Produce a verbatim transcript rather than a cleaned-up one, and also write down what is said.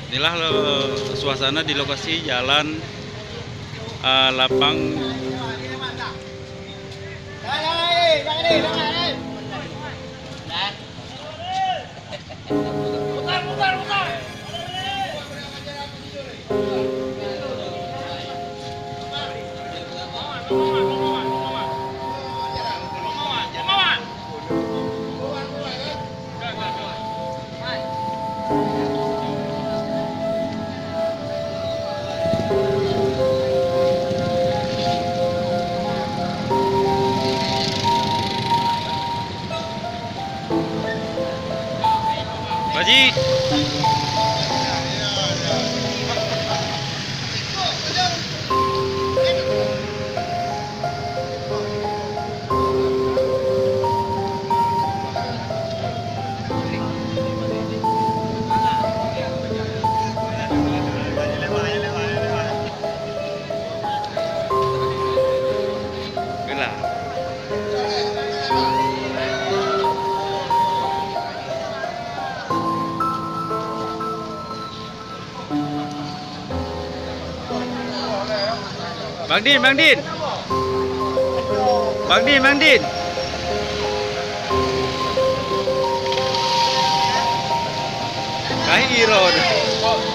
Inilah lo-, suasana di lokasi jalan, eh, lapang. Pak Haji. Bang Din, Bang Din. Bang Din, Bang Din. Kahi iro.